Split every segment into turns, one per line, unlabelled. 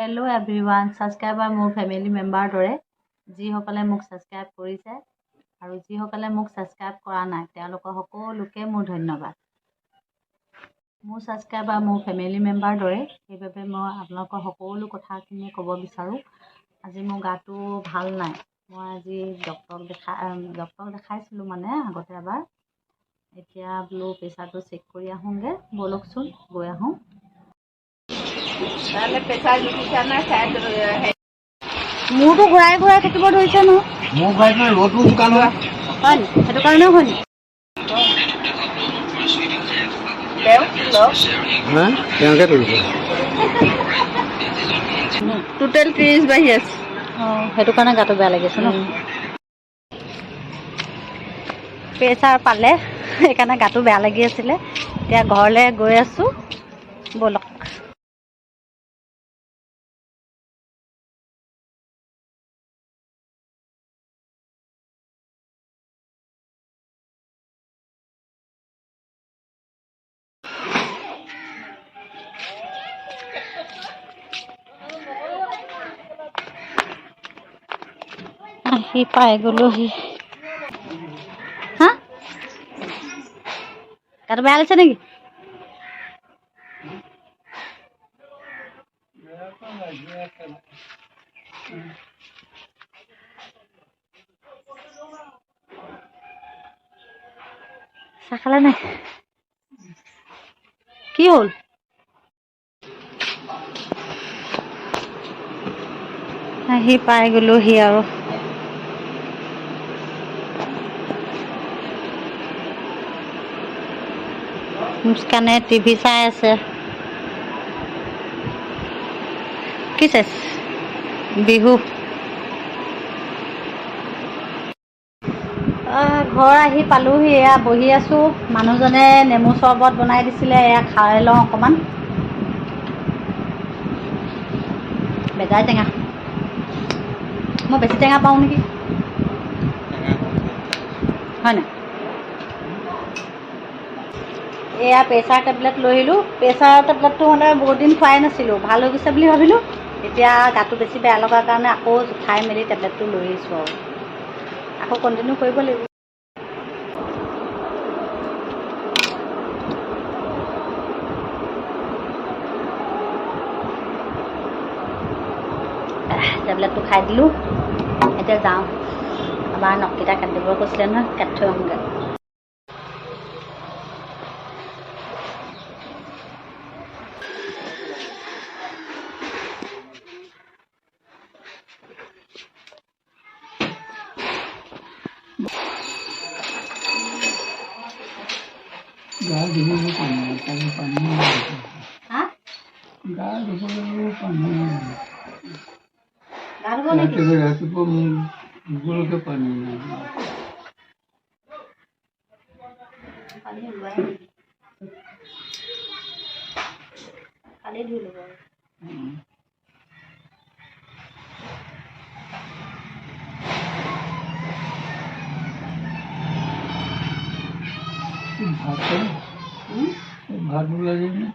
Hello' everyone, subscriber মোৰ family member দৰে। যিসকলে মোক ছাবস্ক্ৰাইব কৰিছে আৰু যিসকলে মোক ছাবস্ক্ৰাইব কৰা নাই, তেওঁলোকৰ সকলোকে মোৰ ধন্যবাদ। মোৰ ছাবস্ক্ৰাইবাৰ মোৰ ফেমিলি মেম্বাৰ দৰে, সেইবাবে মই আপোনালোকৰ সকলো কথাখিনি ক'ব বিচাৰোঁ। আজি মোৰ গাটো ভাল নাই। মই আজি ডক্টৰক দেখাইছিলোঁ, মানে আগতে এবাৰ। এতিয়া বোলো প্ৰেছাৰটো চেক কৰি আহোঁগৈ। ব'লকচোন, গৈ আহোঁ। মূৰটো ঘূৰাই ঘূৰাই থাকিব ধৰিছে নহয়।
মোৰ ঘূৰাই ৰ'দো দোকান হয়।
হয় নি? সেইটো কাৰণেও হয় নি?
তেওঁকে তুলিব।
টোটেল 30 বাঢ়ি আছে।
অঁ, সেইটো কাৰণে গাটো বেয়া লাগিছে ন? প্ৰেছাৰ পালে, সেইকাৰণে গাটো বেয়া লাগি আছিলে। এতিয়া ঘৰলৈ গৈ আছোঁ, ব'লক। আহি পাই গ'লোহি। হা, গাটো বেয়া লাগিছে নেকি? চাহ খালে নাই? কি হ'ল? আহি পাই গ'লোহি আৰু। মুস্কানে টিভি চাই আছে। কি চাইছে? বিহু। ঘৰ আহি পালোহি, এয়া বহি আছোঁ। মানুহজনে নেমু চৰবত বনাই দিছিলে, এয়া খাই লওঁ অকণমান। বেজাই টেঙা, মই বেছি টেঙা পাওঁ নেকি? হয় নাই? এয়া প্ৰেছাৰ টেবলেট লৈ আহিলোঁ। প্ৰেছাৰ টেবলেটটো মানে বহুত দিন খোৱাই নাছিলোঁ, ভাল হৈ গৈছে বুলি ভাবিলোঁ। এতিয়া গাটো বেছি বেয়া লগাৰ কাৰণে আকৌ জোখাই মেলি টেবলেটটো লৈ আহিছোঁ আৰু আকৌ কণ্টিনিউ কৰিব লাগিব। টেবলেটটো খাই দিলোঁ, এতিয়া যাওঁ। আমাৰ নখকেইটা কাটি দিব কৈছিলে নহয়, কাটি থৈ আহোঁগৈ।
গা ধুবলৈ পানী নাই, কালি পানী নাই।
হা?
গা ধুবলৈ পানী নাই।
গা ধুব নেকি?
ৰাতিপুৱা ৰাতিপুৱা মোক ধুবলৈকে পানী নাই।
পানী ওলোৱাই নাই। কালি ধুই ল'ব আৰু।
ভাত ভাত ওলালে নে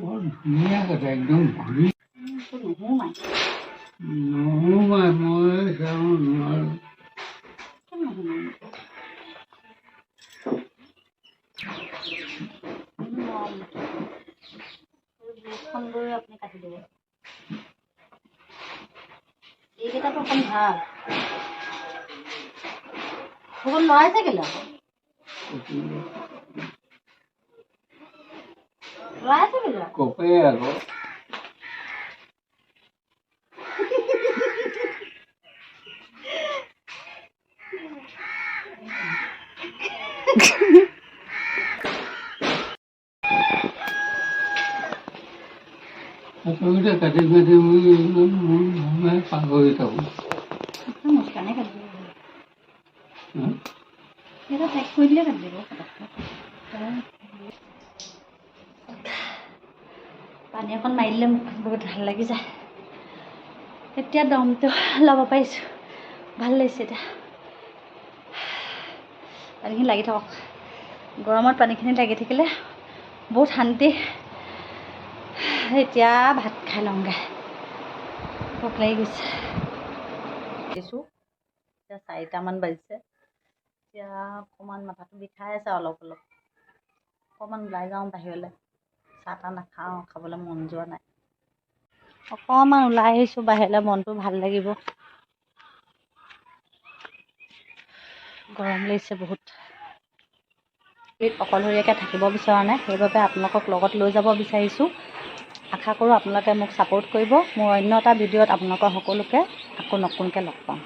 বৰ ধুনীয়া কথা, একদম ঘূৰি
নোসোমাই।
নোসোমাই, মই চাওঁ নোৱাৰোঁ।
কিয় নোসোমাই? ব্লেডখন লৈ আপুনি কাটি দিব। এইকেইটাতো অকণ ভাল। অকণ লৰাইছে কেলৈ আকৌ? লৰাইছে কেলৈ?
কপে আকৌ। হাতকেইটা কাটি কাটি মই পাহৰি থাকোঁ।
মুস্কানে কাটি দিব। এটা টেক কৰি দিলে কাটি দিব পটককৈ। পানী অকণ মাৰি দিলে মুখখন বহুত ভাল লাগি যায়। এতিয়া দমটো ল'ব পাৰিছোঁ, ভাল লাগিছে। এতিয়া পানীখিনি লাগি থাকক। গৰমত পানীখিনি লাগি থাকিলে বহুত শান্তি। এতিয়া ভাত খাই লওঁগৈ। ভোক লাগি গৈছে। দিছোঁ, এতিয়া 4টামান বাজিছে। এতিয়া অকণমান মাথাটো বিষাই আছে অলপ অলপ। অকণমান ওলাই যাওঁ বাহিৰলৈ। চাহ তাহ নাখাওঁ, খাবলৈ মন যোৱা নাই। অকণমান ওলাই আহিছোঁ বাহিৰলৈ, মনটো ভাল লাগিব। গৰম লাগিছে বহুত। অকলশৰীয়াকৈ থাকিব বিচৰা নাই, সেইবাবে আপোনালোকক লগত লৈ যাব বিচাৰিছোঁ। আশা কৰোঁ আপোনালোকে মোক ছাপোৰ্ট কৰিব। মোৰ অন্য এটা ভিডিঅ'ত আপোনালোকৰ সকলোকে আকৌ নতুনকৈ লগ পাম।